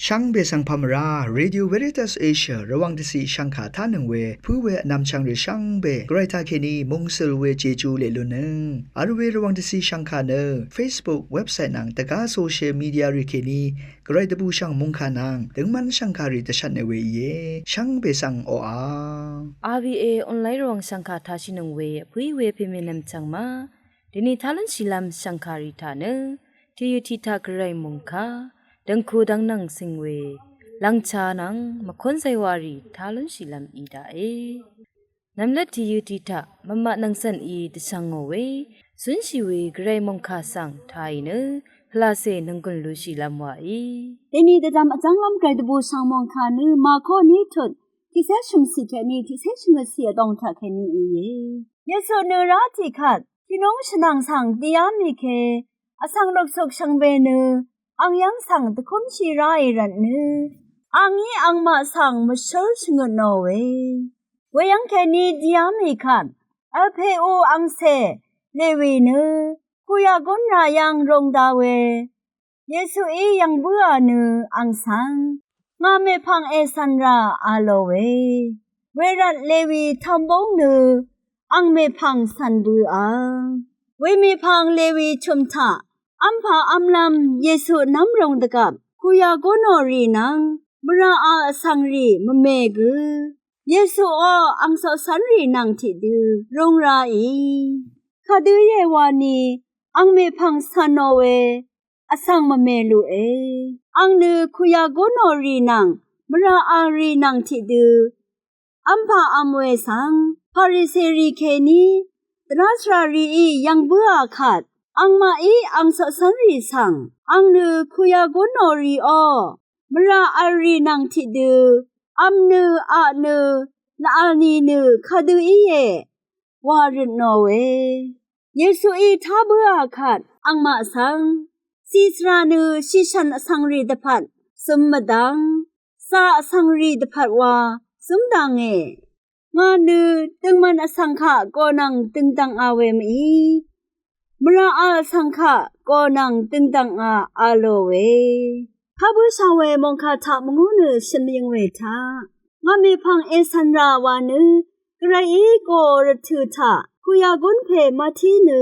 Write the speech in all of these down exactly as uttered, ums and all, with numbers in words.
Shvngbe svng pà mvrá Radio Veritas Asia Rvwàng dvciq shvngkà tánøng we pǿ we vnvmchvng rì shvngbe gvray taqkèní mungsøl we Jeju leq lunnøng vl we Rvwàng dvciq shvngkà nø Facebook, website nvng dvgá social media rì kèní gvray dvbùshv̀ng mòngkà nvng døngmv́n shv̀ngkàrì dvshvtne we íe. Shvngbe svng oqà RVA online Rvwàng shv̀ngkà tashìnøng we vpǿí we pèmènvm chv̀ng ma. Dèni tá lúnshìlv́m shv̀ngkàrì taq nø tìyø tiq taq gvray mòngkà dv̀ngku dv́ngnvng cing we lv̀ngcha nvng mvkón zaywàrì tá lúnshìlv́m í daqe. Nvmlvt tìyø tiq taq mvmaq nvng cv̀n í dvshvngò we zúnshì we gvray mòngkà svng tàì nø pvlacè nònggùn lushìlv́m wàí. Dèni dvdvm vjv́nglv́m gvray dvbùshv̀ng mòngkà nø Màkó ní tut tiqcé shø̀mcì kèní tiqcé shø̀mvtcì vdòng taqkèní íe. Yesu nø rá tiqkvt tiqnúng shvnàng svng diyá mì ke vsvng loksuk shvngbe nø ang yv́ng svng dvkúmshì ráì rvtnø angí angmaq svng mvshǿl shvngøtnò we. Weyv́ng kèní diyá mì kvt Vlpeú angcè Lewì nø kuyagún rà yv́ng rūng da we. Yesuí yv̀ng bǿà nø ang svng, ngà mèpv̀ng ècv̀n rà, a lò we. Wervt Lewì tvmbúng nø ang mèpv̀ng cv̀n bø vl. Wemèpv̀ng Lewì chø̀m taq v́mpà v́mlv́m Yesu nv́mrūng dvgvp kuyagúnò rì nvng mvrà vl vsvng rì mvme gø Yesuó ang coqcv́nrì nvng tiqdø rūng raì. Kadø íe wani ang mèpv̀ng cv̀nò we vsvng mvme luqe. Ang nø kuyagúnò rì nvng mvrà vl rì nvng tiqdø v́mpà v́m we svng Pariserì kèní dvrá svràrìí yv̀ng bǿà kvt angmaqí ang coqcv́nrì svng, ang nø kuyagúnò rìó mvrà vl rì nvng tiqdø v́m nø, aq nø, laq vl ni nø kadø íe wa røtnò we. Yesuí tá bǿà kvt angmaq svng, cì svrà nø shìshv̀n vsvng rì dvpvt zøm mvdvng, zà vsvng rì dvpvt wa zǿm dvnge. Ngà nø døngmvn vsvng kaq go nvng døngdv̀nga we mv-í, mvrà vl vsvng kaq go nvng døngdv̀nga, a lò we. Tá bǿshà we mòngkà taq mvngú nø shø̀n mvyøng we taq, ngà mèpv̀ng ècv̀n rà wa nø gvrayí go rvtø̀ taq kuyagún pè Mati nø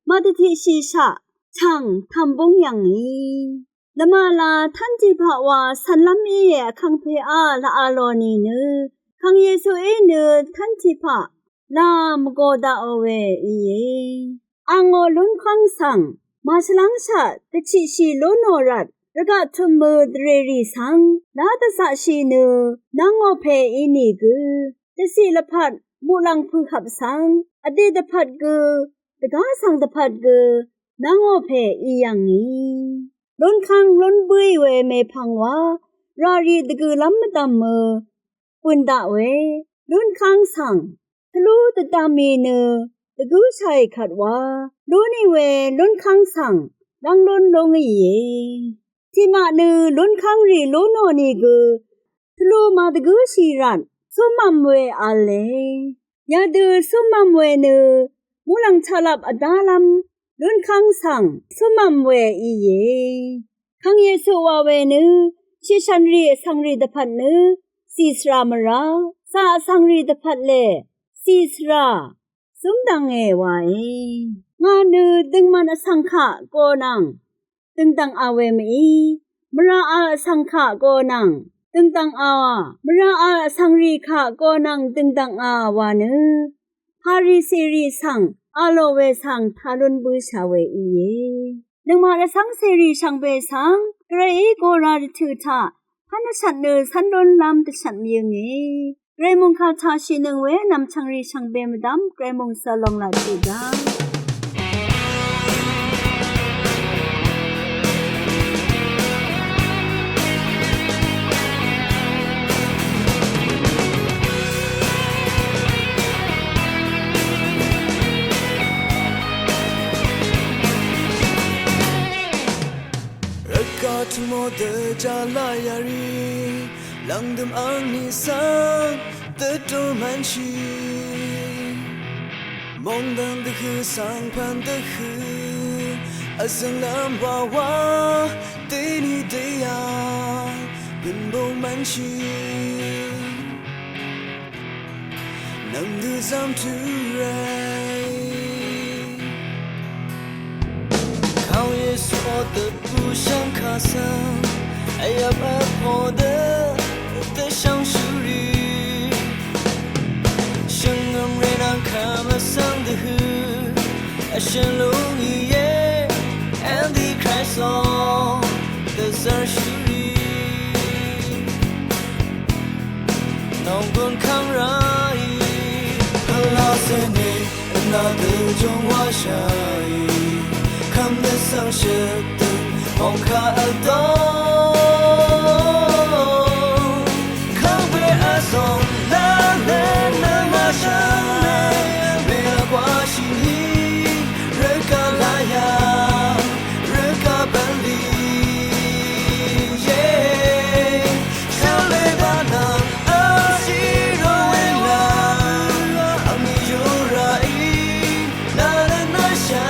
màdvtiqshìshaq chv̀ng tv̀mbúng yv̀ngì. Lvmala tv́n tiqpaq wa cv̀nlv́m íe, vkvng pèá laq a lò nìnø, kàng Yesuí nø tv́n tiqpaq la mvgō daqò we íe. Àngó lúnkv́ng svng màshvlv́ngshaq dvchiqshì lú nò rvt, rvgaq tø̀mø dvrèrì svng lá dvzaqshì nø nv́ngò pè ínìgø, dvciq lvpat muqlàng pø̀hvp svng vdè dvpvt gø, dvgá svng dvpvt gø nv́ngò pè í yv̀ngì. Lúnkv́ng lún bǿì we mèpv̀ng wa ràrì dvgø̀lv́m mvdv̀mø bø̀n daq we, lúnkv́ng svng tvlú dvdv̀mì nø dvgǿshàì kvt wa lú nì we, lúnkv́ng svng lv́ng lún lúngìe. Tiqmaq nø lúnkv́ngrì lú nò nìgø tvlú màdvgǿshì rvt cúmv̀m we v̄le. Yadø cúmv̀m we nø muqlàng taqlap vdálv́m lúnkv́ng svng cúmv̀m we íe. Kàng Yesu wa we nø shìshv̀nrì vsvngrì dvpvt nø cì svrà mvrá, zà vsvngrì dvpvt lè cì svrà zǿm dvnge wae. Ngà nø døngmvn vsvng kaq go nvng døngdv̀nga we mv-í, mvrà vl vsvng kaq go nvng døngdv̀nga, mvrà vl vsvngrì kaq go nvng døngdv̀nga wa nø Pariserì svng a lò we svng tá lún bǿshà we íe. Nøngmaq rvcv́ngcèrì shvngbe svng gvrayí go ra rvtø̀ taq pv́n vshvt nø cv́n lúnlv́m dvshvt mvyønge. Gvray mòngkà taq shìnøng we nv̀mchv̀ngrì shvngbe mvdv́m gvray mòngsø long laq tiqdv́ng. Rvgaq tø̀mò dvjà laq yà rì, lv̀ngdø̀m angní svng dvtø̀mvnshì. Mòngdv̀ng dvhø̀ svng pv̀n dvhø̀, vzø̀nglv́m wawa dèní dèyà. Bongmvnshì nvng dø zam tø ràì. Kàó Yesu ò dvbù shvngkà svng vyvp vpo dø dvshvngshúrì. Shvngø̀mré nvng kvm vsvng dvhø vshø̀n lúng íe. Antichrist ò dvzv́rshúrì. Nònggùn kv́ng ráì. Pvlacè nì vnà dø jùngwáshàì. Kv́m dvsvng shøtø mòngkà vdó. Kv́ng pè vzòng lv́m nø màshv̀ng mè. Mèlvgwáshì nì rvgaq laya, rvgaq bv̀nlì. Ye. Shvlé bvnvng vshì ròe wa. Angní yùràì. Nà nø nà shà.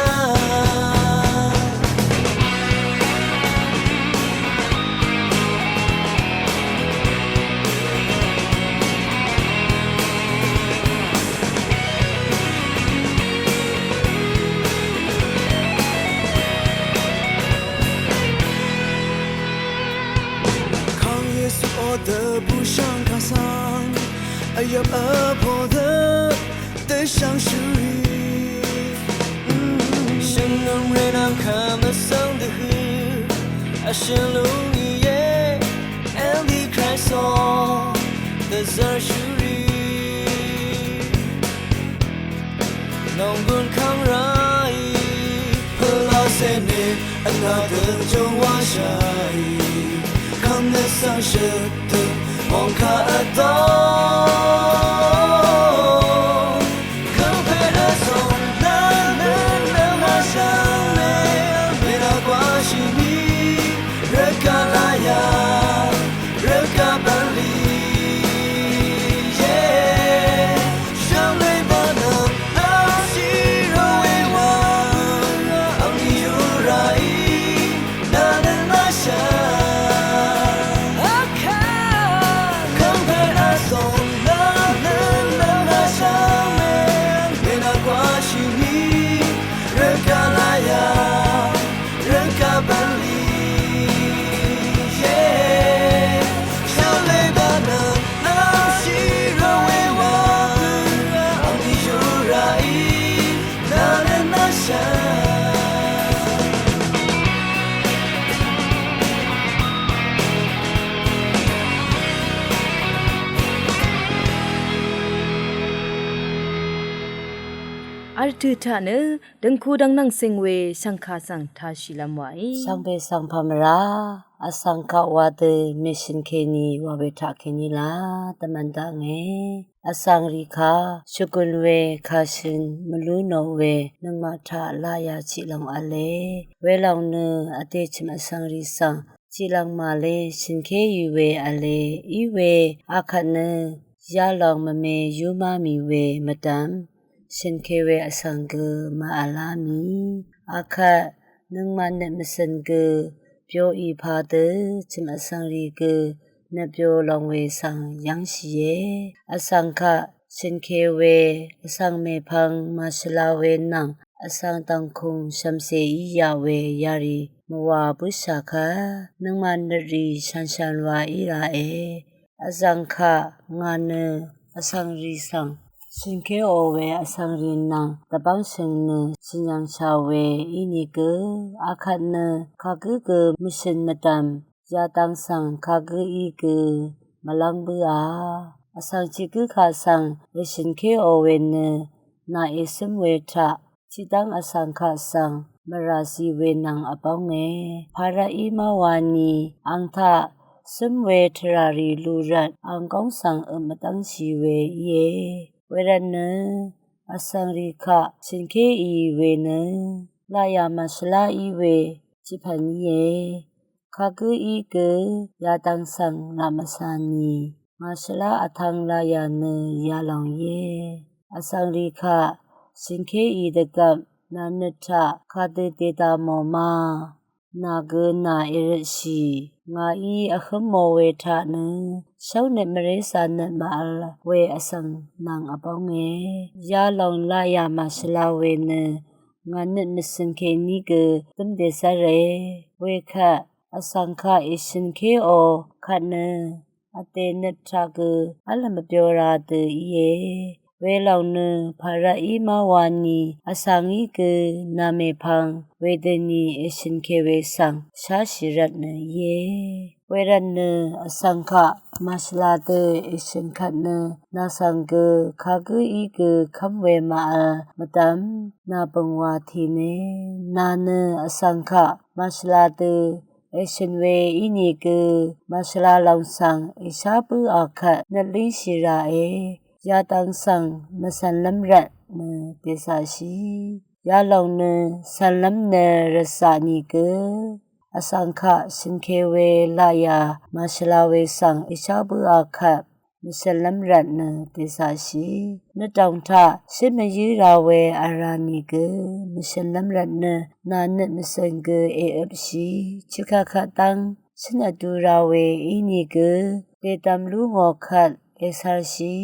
Kàng Yesu ò dø bùshv̀ng kà svng vyvp vpo dø dvshvngshúrì. Shvngø̀mré nvng kvm vsvng dvhø vshø̀n lúng íe. Antichrist ò dvzv́rshúrì. Nònggùn kv́ng ráì. Pvlacè nì vnà dø jùngwáshàì. Kv́m nø svng shøtø mòngkà vdó. Kv́ng pè vzòng lv́m nø màshv̀ng mè. Mèlvgwáshì nì rvgaq laya, rvgaq bv̀nlì. Ye. Shvlé bvnvng vshì ròe wa. Angní yùràì. Nà nø nà shà. Kv́ng pè vzòng lv́m nø màshv̀ng mè. Mèlvgwáshì nì rvgaq laya, rvgaq bv̀nlì. Ye. Shvlé bvnvng vshì ròe wa. Angní yùràì. Nà nø nà shà. Vtø̀ taq nø døngku dvngnvng sing we shv̀ngkà svng tāshìlv́m wàí. Shvngbe svng pàmvrá vsvng kaq wa dø mèshø̀n kèní wa we taq kèní la dvmvn daqnge. Vsvng rì kà shvgùn we kà shø̀n mvlú nò we nøngmaq taq laqyà tiqlòng v̄le. Welòng nø vdè chø̀m vsvng rì svng tiqlvng màle shø̀nké í we v̄le. Í we akvt nø yalòng mvme yúmá mì we mvdv̀m shø̀nké we vsvng gø màvlá mì. Akvt nøngmaq nøt mvcø̀n gø byoì padø chø̀m vsvng rì gø nøt byo lòng we svng yv́ngshìe. Vsvng kaq shø̀nké we vsvng mèpvng màshvla we nvng vsvng dv̀ngkùng shv̀mcè í yaq we yarì mvwà bǿshà kvt nøngmaq nøt rì shànshan wa í laqe. Vzv̀ng kaq ngà nø vsvng rì svng shø̀nkéò we vsvng rì nvng dvbv́ng shø̀ng nø shø̀n yv̀ngshà we ínìgø akvt nø kagǿ gø mvshø̀n mvdv̀m yadvng svng kagǿ í gø mvlv́ng bǿà. Vsvng tiq gǿ kaq svng èshø̀nkéò we nø nà ècǿm we taq tiqdv́ng vsvng kaq svng mvrà zì we nvng vbónge. Pàrvt í má wani ang taq cǿm we tvrà rì lù rvt ang góng svng øp mvdv́ngshì we íe. Wervtnø vsvng rì kaq shø̀nkéì we nø laqyà màshvlá í we tiqpv̀n íe. Kagǿ í gø yadvng svng laq mvcà nì màshvlá vtvng laqyà nø yalòng íe. Vsvng rì kaq shø̀nkéì dvgvp nà nøt taq kadø dèdà mò ma nà gø nà èrøtshì. Ngàí vhǿm mò we taq nø shóngnøt mvrézà nøt màvl we vsvng nvng vbónge. Yalòng laqyà màshvla we nø ngà nøt mvsø̀n kèní gø dǿm dèzv́re. Wekvt vsvng kaq èshø̀nkéò kvt nø vdè nøt taq gø v́l mvbyo ra dø íe. Welòng nø pàrvtí má wani vsvng í gø nà mèpvng wedøni èshø̀nkè we svng sháshì rvt nø íe. Wervt nø vsvng kaq màshvla dø èshø̀n kvt nø nà svng gø kagǿ í gø kv́m we màvl mvdv̀m nà bø̀ngwà tìne. Nà nø vsvng kaq màshvla dø èshø̀n we ínìgø màshvla lòng svng èshá bǿà kvt nøt língshì ràe. Yadvng svng mvcv̀nlv́m rvt nø dèzaqshì. Yalòng nø cv̀nlv́m nø rvzaq nìgø vsvng kaq shø̀nke we laqyà màshvla we svng èshá bǿà kvt mvcv̀nlv́m rvt nø dèzaqshì. Nøtdòng taq shǿn mvyǿ ra we vra nìgø mvshø̀nlv́m rvt nø nà nøt mvcø̀n gø èøpshì. Chø̀kvkvt dv́ng shǿn vdu ra we ínìgø dèdvm lú ngò kvt ècv̄lshì.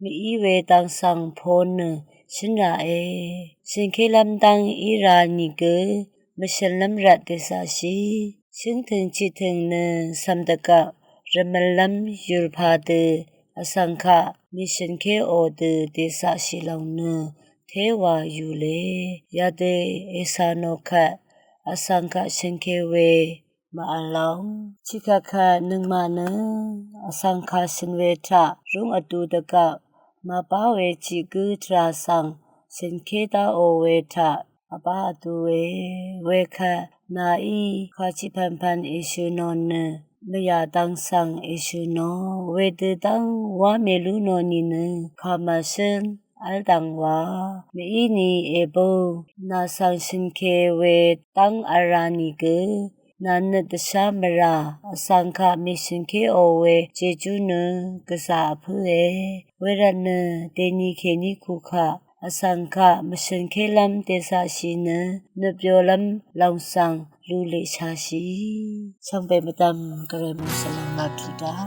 Mví we dvng svng po nø shǿn ràe. Shø̀nkélv́m dv́ng í ra nìgø mvshø̀nlv́m rvt dèzaqshì. Shǿngtø̀ng chiqtø̀ng nø cv̀m dvgvp rvmøllv́m yùlpà dø vsvng kaq mèshø̀nkéò dø dèzaqshì lòng nø téwà yùle. Yadø ècà nò kvt vsvng kaq shø̀nke we màvl lòng. Tiqkvt kvt nøngmaq nø vsvng kaq shø̀n we taq rúng vdu dvgvp màbá we tiq gǿ tvrà svng shø̀nké dáò we taq vbá vdu we. Wekvt nàí kà tiq pv̀npv̀n èshø̀ nò nø mvyà dvng svng èshø̀ nò. Wedø dv́ng wá mèlú nò nìnø kà màshǿn v́l dvng wa. Mvíni èbø nà svng shø̀nke we dv́ng vra nìgø nà nøt dvshá mvrà vsvng kaq mèshø̀nkéò we jejú nø gvzà vpǿe. Wervt nø dèni kèní kukaq vsvng kaq mvshø̀nkélv́m dèzaqshì nø nøtbyolv́m lòng svng luqliqshàshì. Shvngbe mvdv̀m gvray mòngsvlv̀ng laq kì daq.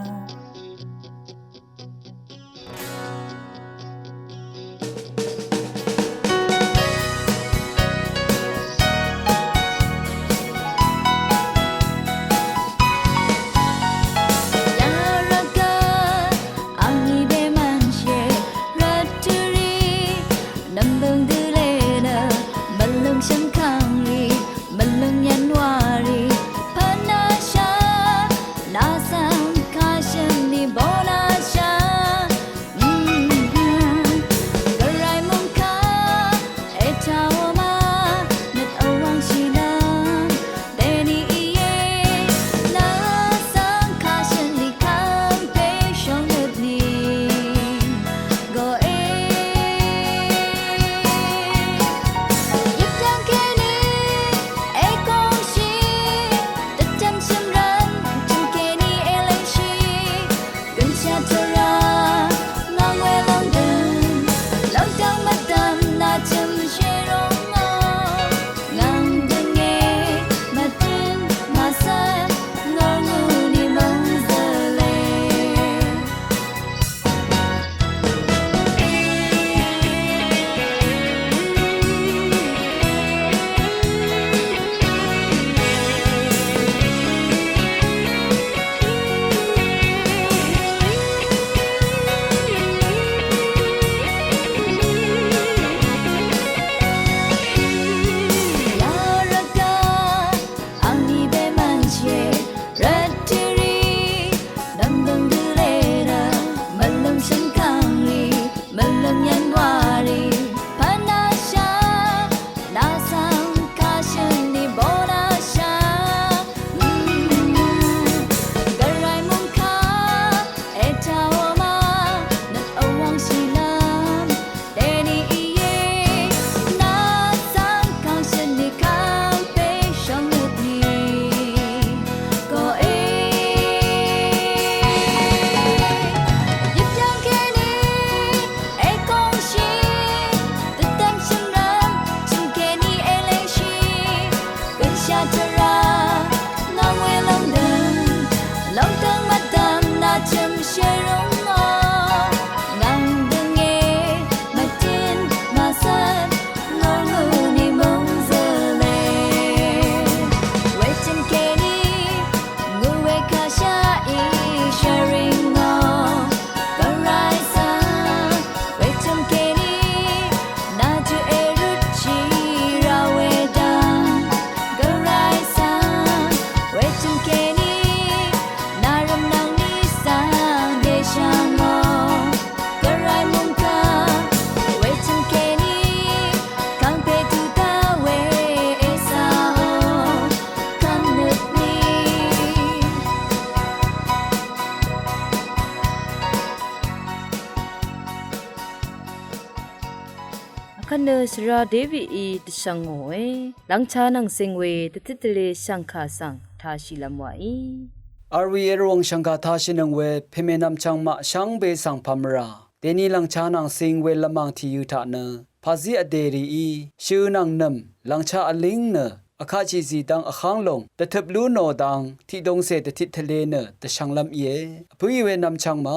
Yarvgvp angi bemvnshì rvtø̀rì nv̀mløng dø lé nø mvløng shvngkv̀ngrì mvløng yvnwarì pvnashà nà svng kà shø̀n Nø svra Davidí dvshvng ngòe, lv̀ngcha nvng sing we dvtit tvle shv̀ngkà svng tāshìlv́m wàí. Arwi erwòng shv̀ngkà tāshìnøng we pèmè nvmchvng maq shvngbe svng pàmvrà. Dèni lv̀ngcha nvng sing we lvmàng tìyø̄ taq nø pàzí vdè rìí shø nvng nø̀m lv̀ngcha vlíng nø vkatshì zìdvng vháng lòng dvtøp lú nò dang tiqdongcè dvtit tvle nø dvshvnglv́m íe. Vpǿì we nvmchvng ma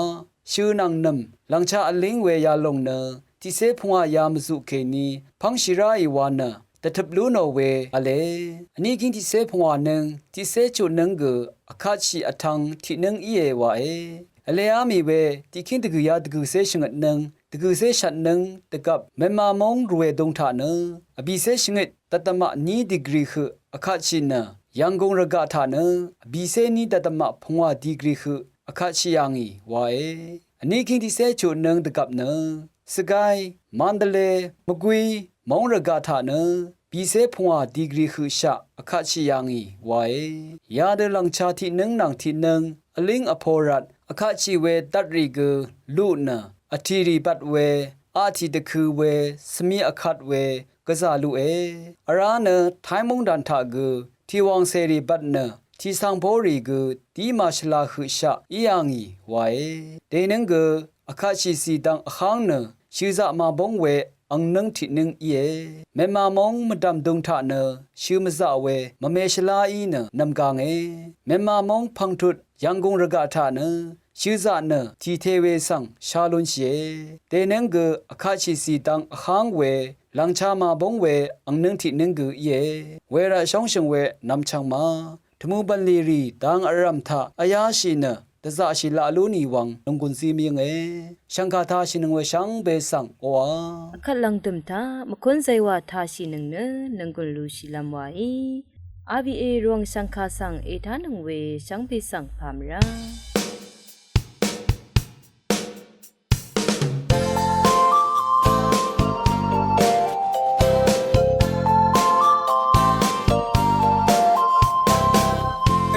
shø nvng nø̀m lv̀ngcha vlíng we yalòng nø tiqcé pungwà ya mvzuq kèní pv́ngshì ráì wa nø dvtøp lú nò we v̄le. Vní gíng tiqcé pungwà nøng tiqcé chutnǿng gø vkatshì vtv̄ng tiqnǿng íe wae. Vleá mì we tiqkíng dvgø̀yá dvgø̀cé shvngøtnǿng dvgø̀cé shvtnǿng dvgvp Mvnma móng rùe dung taq nø vbìcé shvngøt dvdvmaq ní digri høq vkatshì nø Yv̀nggùng rvgaq taq nø vbìcé ní dvdvmaq pungwà digri høq vkatshì yà ngì wae. Vní gíng tiqcé chutnǿng dvgvp nø Svgay, Mandale, Mvgwi móng rvgaq taq nø bìcé pungwà digri høqshaq vkatshì yà ngì wae. Yadø lv̀ngcha tiqnǿng nvng tiqnǿng vlíng vpo rvt vkatshì we dvtrì gø luq nø vtìrì bvt we aqtì dvkø̄ we svmi vkat we gvzà luqe. Vrá nø Tái móng dàn taq gø tìwàngcèrì bvt nø tìsvng bórì gø dí màshvla høqshaq í yà ngì wae. Dènǿng gø vkatshì zìdvng vháng nø shøzaq màbóng we angnǿng tiqnǿng íe. Mvnma móng mvdv̀m dung taq nø shø mvzaq we mvme shvlá í nø nv̀mgànge. Mvnma móng pv̀ngtut Yv̀nggùng rvgaq taq nø shøzaq nø tìte we svng sha lunshìe. Dènǿng gø vkatshì zìdvng vháng we lv̀ngcha màbóng we angnǿng tiqnǿng gø íe. Wervt shóngshø̀ng we nvmchvng ma tvmù bv̀nlì rì dang vrv̀m taq vyáshì nø dvzaqshì laq lú nì wvng nònggùn zí mvyǿnge. Shv̀ngkà tāshìnøng we shvngbe svng oqà vkvt lv̀ngdø̀m taq mvkún zaywà tāshìnøng nø nònggùn lushìlv́m wàí. R B A rvwàng shv̀ngkà svng ètánøng we shvngbe svng pàmvrá.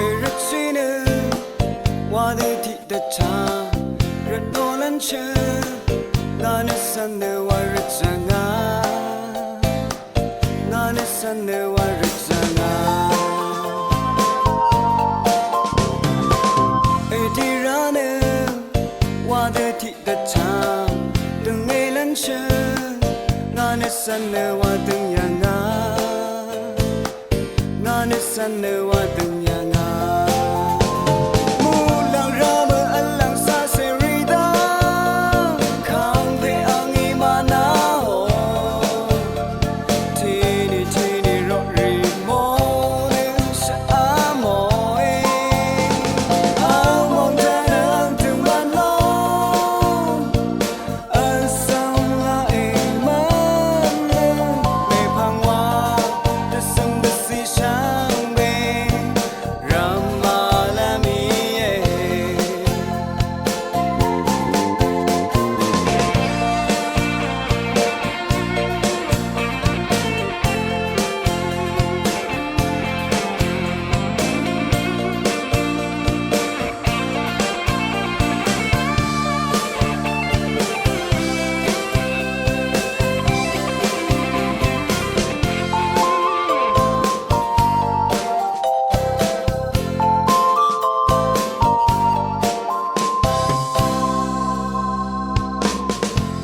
Èrøtshì nø wa dø tiqdvchá rvtnò lv́nshø ngà nø svn nø wa rvtshà ngà. Ngà nø svn nø wa rvtshà ngà. Èdira nø wa dø tiqdvchá døngé lv́nshø ngà nø svn nø wa døng yà ngà. Ngà nø svn nø wa døng yà ngà. Muqlàng rá mø vlv́ng sá cèrì dá kàngpè angí mànà ò. Tìní tìní roqrì mò nø shvá mòe. Ang mòng taq nø ang tø̀ng mànlòng. Vsvng laq èmv́n nø mèpvng wa dvzøng dvcì shvngbe rvmà lv́m íe.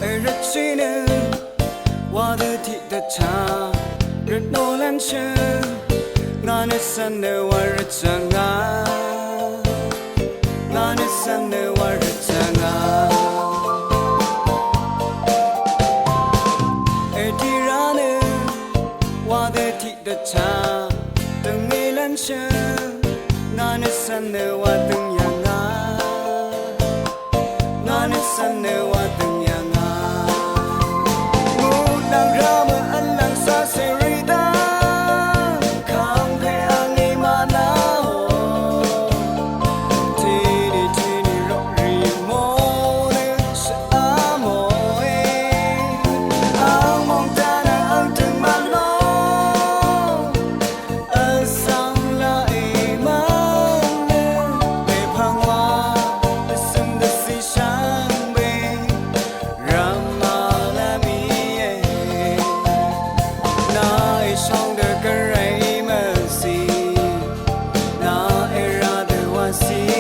Èrøtshì nø wa dø tiqdvchá rvtnò lv́nshø ngà nø svn nø wa rvtshà ngà. Ngà nø svn nø wa rvtshà ngà. Èdira nø wa dø tiqdvchá døngé lv́nshø ngà nø svn nø wa døng yà ngà. Ngà nø svn nø wa døng yà ngà. Muqlàng rá mø vlv́ng sá cèrì dá kàngpè angí mànà ò. Tìní tìní roqrì mò nø shvá mòe. Ang mòng taq nø ang tø̀ng mànlòng. Vsvng laq èmv́n nø mèpvng wa dvzøng dvcì shvngbe See